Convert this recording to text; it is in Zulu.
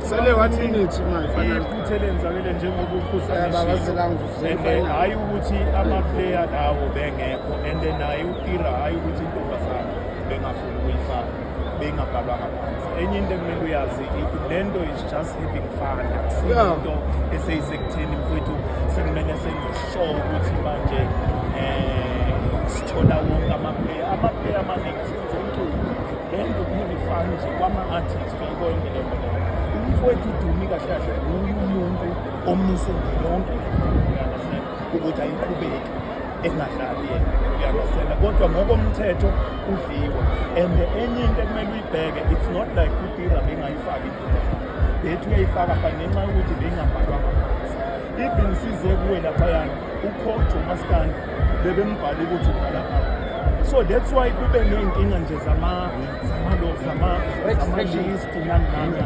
Sele one minute my final. Iphutha elenzakele njengoba Eh, babazela ngivuzela and i-final. Hhayi ukuthi ama-player lawo bengekho, and naye uTira, hhayi ukuthi intombazane bengafuni ukuyifaka, bengabhalwanga phansi. Enye into ekumele uyazi, le nto is just having fun. Akusiyinto eseyisekutheni, mfowethu, sekumele senze sure ukuthi manje sithola wonke ama-player. Ama-player amaningi senze umculo, le nto ku-have fun nje kwama-artist, uyayibona le nto leyo. Umfowethu uDumi kahle kahle nguye umuntu omise nje yonke le nto, uya-understand, ukuthi ayiqhubeki engadlali yena, uya-understand. Kodwa ngokomthetho udliwe. And enye into ekumele uyibheke, it's not like uTira bengayifaki intombazane, bethi uyayifaka, but ngenxa yokuthi bengabhalwanga phansi. Even size kuwe laphayana, ucoach umaskandi bebembhala ukuthi ubhala phansi, so that's why kube ney'nkinga nje zama zama zama Registration. zama-list nani nani.